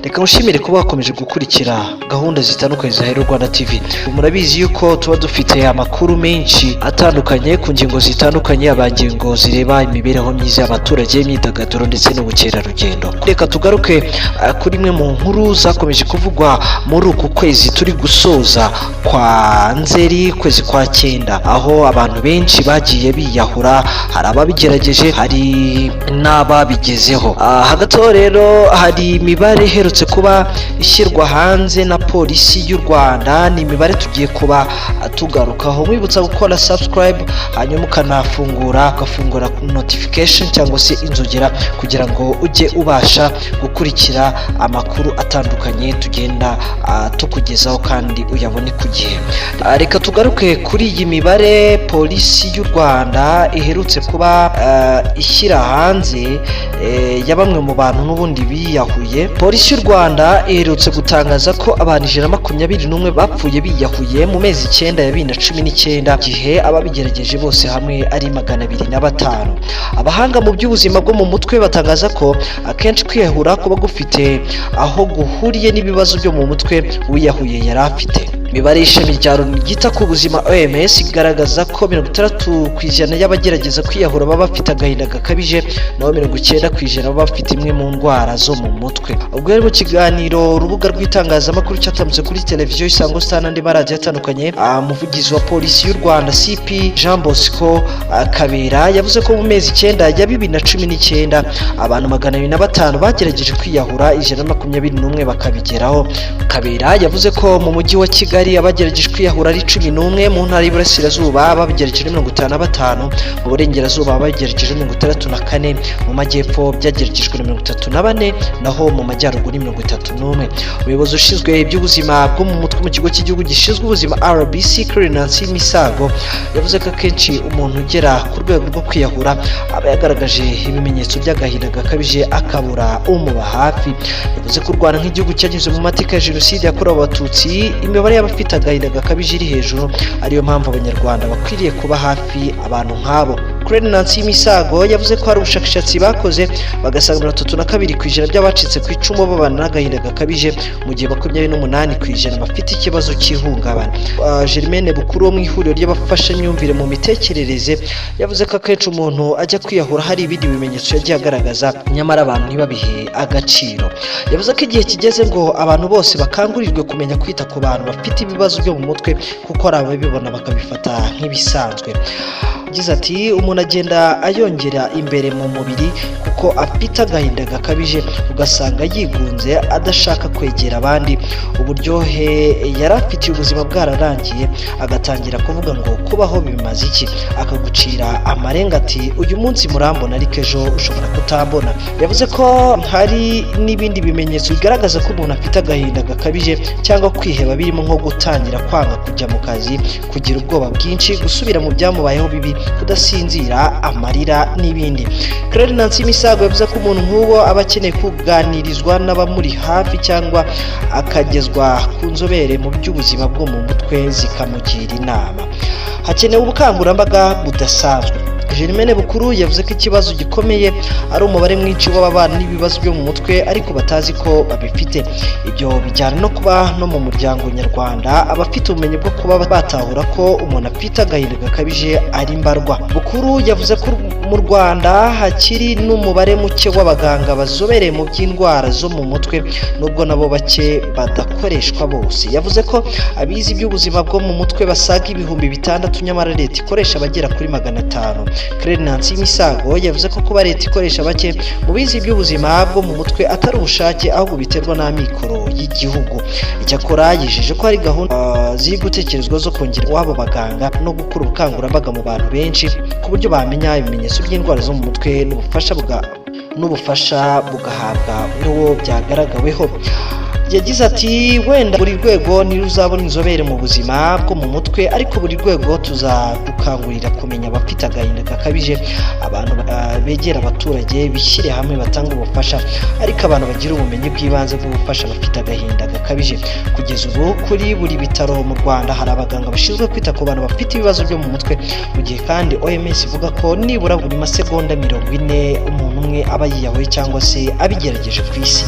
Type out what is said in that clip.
Reka ngushimire kuba wakomeje gukurikira gahunda zitandukanye za Hero Rwanda TV. Murabizi yuko tuba dufite amakuru menshi atandukanye ku ngingo zitandukanye, aba ngingo zireba imibereho myiza y'abaturage, imyidagaduro ndetse n'ubukerarugendo. Reka tugaruke kuri imwe mu nkuru zakomeje kuvugwa muri uku kwezi turi gusoza kwa Nzeri, kwezi kwa cyenda, aho abantu benshi bagiye biyahura. Hari ababigerageje, hari n'ababigezeho. Hagati aho rero hari imibare iherutse kuba ishyirwa hanze na Polisi y'u Rwanda. Ni imibare tugiye kuba tugarukaho. Mwibutsa gukora subscribe, hanyuma ukanafungura, ugafungura notification cyangwa se inzogera, kugira ngo ujye ubasha gukurikira amakuru atandukanye tugenda tukugezaho kandi uyabone ku gihe. Reka tugaruke kuri iyi mibare Polisi y'u Rwanda iherutse kuba ishyira hanze ya bamwe mu bantu n'ubundi biyahuye. Polisi y'u Rwanda iherutse gutangaza ko abantu 121 bapfuye biyahuye mu mezi 9 ya 2019, gihe ababigerageje bose hamwe ari 205. Abahanga mu by'ubuzima bwo mu mutwe batangaza ko akenshi kwiyahura kuba gufite aho guhuriye n'ibibazo byo mu mutwe uwiyahuye yari afite. Imibare y'ishami rya Loni ryita ku buzima, OMS, igaragaza ko 60% y'abagerageza kwiyahura baba bafite agahinda gakabije, naho 90% baba bafite imwe mu ndwara zo mu mutwe. Ubwo yari mu kiganiro urubuga rw'itangazamakuru cyatambutse kuri televiziyo Isango Star n'andi maradiyo atandukanye, umuvugizi wa Polisi y'u Rwanda, CP Jean Bosco Kabera, yavuze ko mu mezi 9 ya 2019 abantu 205 bagerageje kwiyahura, 121 bakabigeraho. Kabera yavuze ko mu mujyi wa Kigali abagerageje kwiyahura ari 11, mu ntara y'Iburasirazuba babigerageje 55, mu Burengerazuba babigerageje 64, mu Majyepfo byageragejwe na 34, naho mu Majyaruguru ni 31. Umuyobozi ushinzwe iby'ubuzima bwo mu mutwe mu kigo cy'igihugu gishinzwe ubuzima, RBC, Claire Nancy Misago, yavuze ko akenshi umuntu ugera ku rwego rwo kwiyahura aba yagaragaje ibimenyetso by'agahinda gakabije, akabura umuba hafi. Yavuze ko u Rwanda nk'igihugu cyanyuze mu mateka ya Jenoside yakorewe Abatutsi, imibare y'abafite agahinda gakabije iri hejuru, ariyo mpamvu Abanyarwanda bakwiriye kuba hafi abantu nk'abo. Claire Nancy Misago yavuze ko hari ubushakashatsi bakoze bagasanga 32% by'abacitse ku icumu babana n'agahinda gakabije, mu gihe 28% bafite ikibazo cy'ihungabana. Germaine Bukuru wo mu ihuriro ry'abafashamyumvire mu mitekerereze yavuze ko akenshi umuntu ajya kwiyahura hari ibindi bimenyetso yagiye agaragaza, nyamara abantu ntibabihe agaciro. Yavuze ko igihe kigeze ngo abantu bose bakangurirwe kumenya kwita ku bantu bafite ibibazo byo mu mutwe, kuko hari ababibona bakabifata nk'ibisanzwe. Yagize ati: "Umuntu agenda ayongera imbere mu mubiri kuko afite agahinda gakabije, ugasanga yigunze, adashaka kwegera abandi, uburyohe yari afitiye ubuzima bwararangiye, agatangira kuvuga ngo kubaho bimaze iki?" Akagucira amarenga ati: "Uyu munsi murambona, ariko ejo ushobora kutambona." Yavuze ko hari n'ibindi bimenyetso bigaragaza ko umuntu afite agahinda gakabije cyangwa kwiheba, birimo nko gutangira kwanga kujya mu kazi, kugira ubwoba bwinshi, gusubira mu byamubayeho bibi, kudasinzira, amarira n'ibindi. Claire Nancy Misago yavuze ko umuntu nk'uwo aba akeneye kuganirizwa n'abamuri hafi cyangwa akagezwa ku nzobere mu by'ubuzima bwo mu mutwe zikamugira inama. Hakenewe ubukangurambaga budasanzwe. Germaine Bukuru yavuze ko ikibazo gikomeye ari umubare mwinshi w'ababana n'ibibazo byo mu mutwe ariko batazi ko babifite. Ibyo bijyana no kuba no mu muryango nyarwanda abafite ubumenyi bwo kuba batahura ko umuntu afite agahinda gakabije ari mbarwa. Bukuru yavuze ko mu Rwanda hakiri n'umubare muke w'abaganga bazobereye mu by'indwara zo mu mutwe, nubwo nabo bake badakoreshwa bose. Yavuze ko abize iby'ubuzima bwo mu mutwe basaga 6000, nyamara leta ikoresha abagera kuri 500. Claire Nancy Misago yavuze ko kuba leta ikoresha bake mu bize iby'ubuzima bwo mu mutwe atari ubushake, ahubwo biterwa n'amikoro y'igihugu. Icyakora yijeje ko hari gahunda ziri gutekerezwa zo kongera w'abo baganga no gukora ubukangurambaga mu bantu benshi, ku buryo bamenya ibimenyetso by'indwara zo mu mutwe n'ubufasha bugahabwa n'uwo byagaragaweho. Yagize ati: "Wenda buri rwego ntiruzabona inzobere mu buzima bwo mu mutwe, ariko buri rwego tuzadukangurira kumenya abafite agahinda gakabije. Abantu begera abaturage, bishyire hamwe, batange ubufasha, ariko abantu bagira ubumenyi bw'ibanze bwo gufasha abafite agahinda gakabije." Kugeza ubu kuri buri bitaro mu Rwanda hari abaganga bashinzwe kwita ku bantu bafite ibibazo byo mu mutwe, mu gihe kandi OMS ivuga ko nibura buri masegonda 40 umuntu umwe aba yiyahuye cyangwa se abigerageje ku isi.